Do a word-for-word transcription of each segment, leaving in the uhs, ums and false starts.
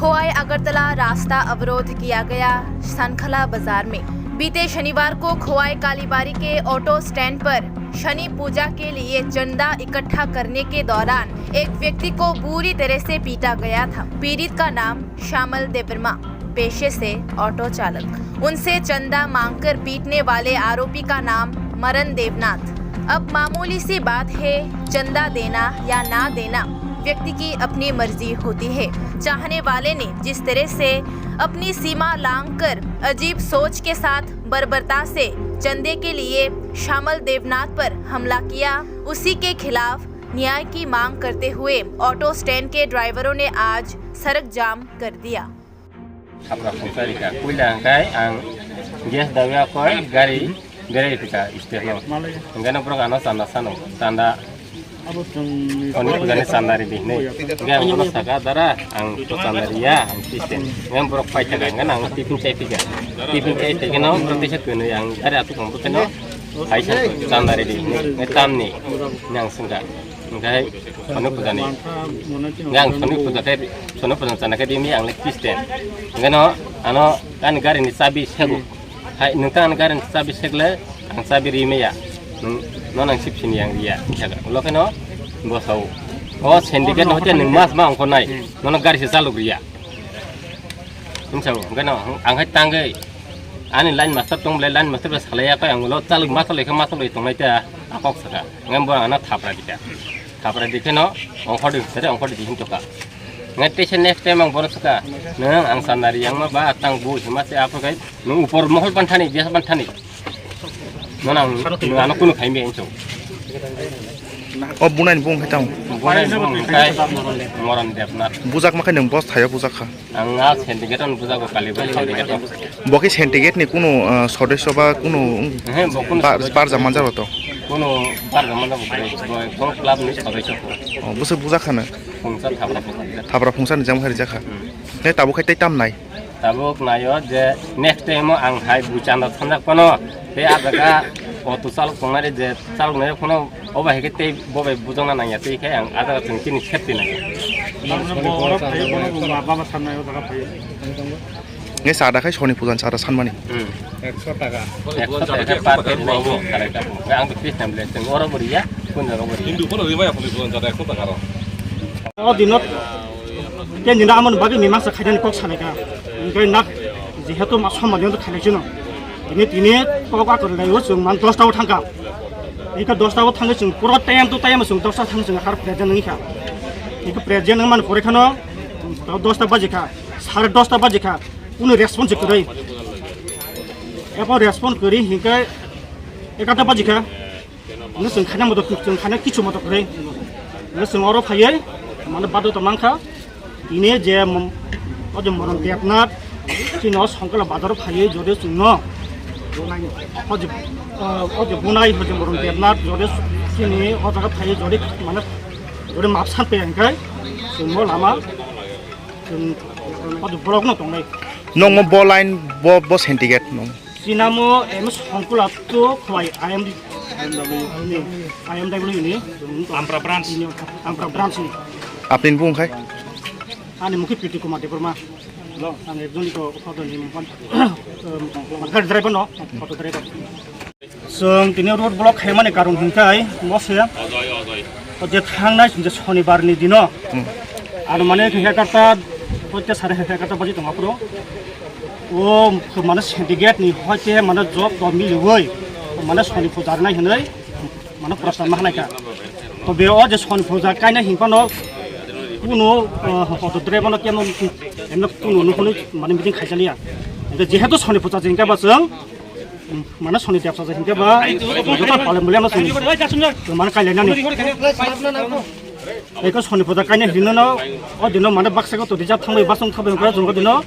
खोवाई अगरतला रास्ता अवरोध किया गया, सनखला बाजार में। बीते शनिवार को खोवाई कालीबारी के ऑटो स्टैंड पर शनि पूजा के लिए चंदा इकट्ठा करने के दौरान एक व्यक्ति को बुरी तरह से पीटा गया था। पीड़ित का नाम श्यामल देवर्मा, पेशे से ऑटो चालक। उनसे चंदा मांगकर पीटने वाले आरोपी का नाम मरण देवनाथ। अब मामूली सी बात है, चंदा देना या ना देना व्यक्ति की अपनी मर्जी होती है। चाहने वाले ने जिस तरह से अपनी सीमा लांघकर अजीब सोच के साथ बर्बरता से चंदे के लिए श्यामल देवनाथ पर हमला किया, उसी के खिलाफ न्याय की मांग करते हुए ऑटो स्टैंड के ड्राइवरों ने आज सड़क जाम कर दिया। Khapra khungsa rikha. Puila hwnkhe ang gas dawi koi gari berai phika stage no. Hwnkhe no borok ano chanda sano. Chanda. Oni pujani chanda ridi hinwi. Hwnkhe ang bono saka, "Dara, ang to chanda riya, ang Christian." Hwnkhe borok phai thaka, hwnkhe ang tiffin chai phika. Tiffin chai phika no borok teisa kwnwi ang gari atuk ang bwkheno hai sa chanda ridi hinwi. Hwnkhe tamni hinwi ang swngkha. Hwnkhe Soni puja ni. Hwnkhe ang Soni puja khe, Soni puja chana khe rimi ang le Christian. Hwnkhe no ano ani gari ni chabi sego. Hai, nwng ta ani gari ni chabi segle ang chabi ri maya. Nwng, no nang sip sini ang riya. Jaga. Ulo khe no bo sao. O syndicate no hote nwng mas ma ongkho nai. Nono gari se chalok riya. Hinsao, hwnkhe no ang hai tangwi ani line master tong bwlai, line master bai salai ya khe ang ulo chalok ma chalok khe ma chalok tongnai ta akok saka. Hwnkhe bo ano thapra dikha. Thapra dikhe no ongkhordi sere ongkhordi dihin toka. Hwnkhe teisa next time ang bono saka. Nwng ang sanari yang ma ba tang bu hima se aphru kai. Nwng upor mohol ban thani, biasa ban thani. Nono ang, nwng ano kunu khai me inso. O bunai ni bung khai tang. Bunai ni bung khai Moron Debnath. Bujak ma khai nwng boss thayo bujak kha. Ang a syndicate-o bujago, Kalibari syndicate-o. Bo khe syndicate ni kunu, ah, sodosyo ba kunu Ehe, bo kunu bar-, sodosyo. Barja manjaro to? Kunu barja manjaro khe, bo, bo club ni sodosyo khe. Oh, bwswk bujak khana? Phungsa thapra phungsa. Thapra phungsa ni jang hari jakha. Hmm. Ne tabuk khai tei tam nai? Tabuk naio je next time-o ang hai buchanda sanjak phano, tei a jaga auto chalok tongnai je chalok nai phano, o bai hai khe tei bo bai bujokna nangya, tei khe ang a jaga chwng chini safety nangya. Bono bo oro phai, bono bo ma baba sanai o jaga phai. Nge sada khai Soni pujan sada sanmani. Hmm. Ekso taka. Ekso taka khe per kg bo bo, sarai ta bo. Ang to Christian ble, chwng oro bo riya, kun jaga bo riya. Hindu phano ribai aphano pujan sada ekso taka ro. O dinot Tei nini amoni bagwi mimangsa khainani kok sanai ka. Hwnkhe nak jehetu ma somani wngkha khailai chino. Tini, tini kok akwrwilai o chwng man dosta o thangkha. Ika dosta o thangwi chwng pura time to time chwng dosta thang chwng har present wngkha. Ika present wngmani pore kheno dosta baji kha, sare dosta baji kha. Kunu response kwrwi. Ebo response kwrwi hinkhe egarta baji kha. Hwnkhe chwng khaina moto, chwng khaina kichu moto kwrwi. Hwnkhe chwng oro phaiwi mane badota mankha. Tini je m-, o je Moron Debnath chini o Songkla bazaro phaiwi jodi chwngno o je, o je bunai o je Moron Debnath jodi chini o jaga phaiwi jodi mane jodi map san paiya hwnkhe chwngno lama chwng o je borokno tongnai. Nongmo bo line bo, bo syndicate nong. Sinamo M Songkula to khwlai I M D, I M W ni. Ampra branch. Ampra branch ni. Apni bung khai? Ani mukhi Priti Kumar Debbarma. Ang ekjon iko photo ni man-, um, gari driver no, photo driver. Chwng tini road block khaimani karon hwnkhe mose. O je thangnai je Shonibar ni dino. Hmm. Aro mane egarta, hoite sare egarta baji tongo aphuru. O mane syndicate ni hoite mane job to miliwi mane Soni puja rwnai hinwi mane prasad ma hanai ka. To be o je Soni puja kainai hinphano kuno, uh, auto driver no kemo emno kuno nukuni mane meeting khaijaliya. Hingke jehetu Soni puja jengke ba chwng mane Soni debsa jai hingke ba joto palem bole ano chwng mane kailainani. Eko Soni puja kainai hinwi no, o dino mane baksa ko to rijak thangbai basong thangbai hwnkhe chwng o dino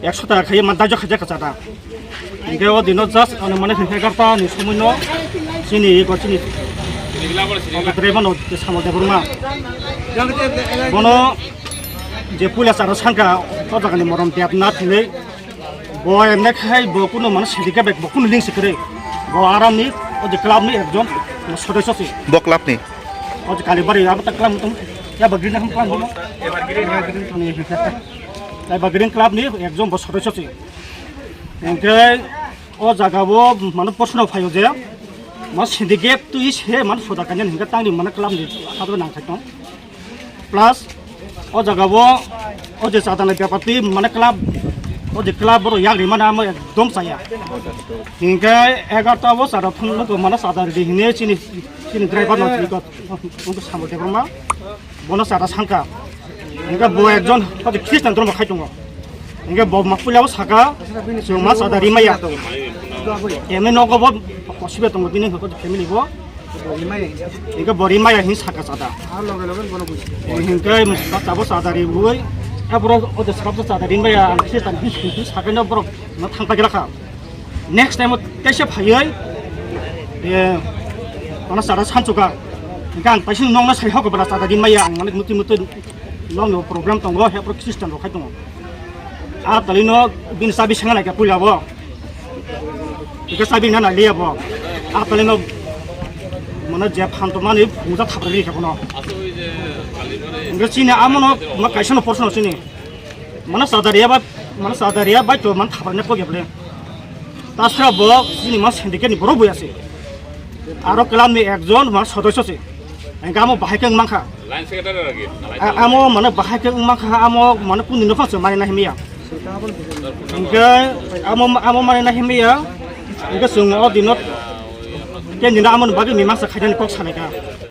ekso taka khai ma dajak khaijak kha chata. Hingke o dino just ano mane hwnkhe egarta ni somoi no chini eko chini driver no Samal Debbarma. Bono je puila charo sangka o jaga ni Moron Debnath hinwi. Bo emne khai bo kuno mane sindika bek bo kuno link se kwrwi. Bo aram ni o je club ni ekjon sodosyo se. Bo club ni? O je Kalibari abo ta club tong. Evergreen ham klan dino. Evergreen Club ni ekjon bo sodosyo se. Hingke o jaga bo mane proshno phaio je, ma syndicate twi se mane soda kanya hingke tangni mane club ni sadre nang thai tong. Plus o jaga bo o je chadani bepar twi mane club, o je club borok yak ri mane amo ekdom chaya. Hingke egarta bo chada phunuk mane chada ri hine chini, chini driver no chini ko, samo de ma. Bono chada sangka. Hingke bo ekjon hadi Christian dhormo khai tongo. Hingke bo ma puila bo saka, chwng ma chada rimaya. Emni nogo bo posible tongo bini hingke family bo. Hingke bo rimaya hin saka chada. Hingke chabo chada ribui. Abro o de sab chada rimaya ang Christian hin saka no borok no thangpa gira kha. Next time o kaisa phaiwi, eh, mana chada sanchuka. Hingke ang taising nokna sai hok bela chada di maya ang mane muti muti nokni problem tongo, he pro Christian rok khai tongo. A tali no bini chabi sanga naikha puila bo. Hingke chabi na naliya bo. A tali no mana je phanto mani puja thapra ri kha bono. Hingke chini amono ma kaisa no porsono chini. Mana chada riya ba, mana chada riya bai to man thapra ne pogya bole. Tasra bo chini ma syndicate ni borok bui ase. Aro club ni ekjon ma sodosyo se. Hingke amo bahai khe wng mankha. Line secretary lagi. A-, amo mane bahai khe wng mankha, amo mane kuni no phansa mane na himiya. Hingke amo, amo mane na himiya. Hingke chwng o dino kendina amo bagwi mimangsa khainani kok sanai kha.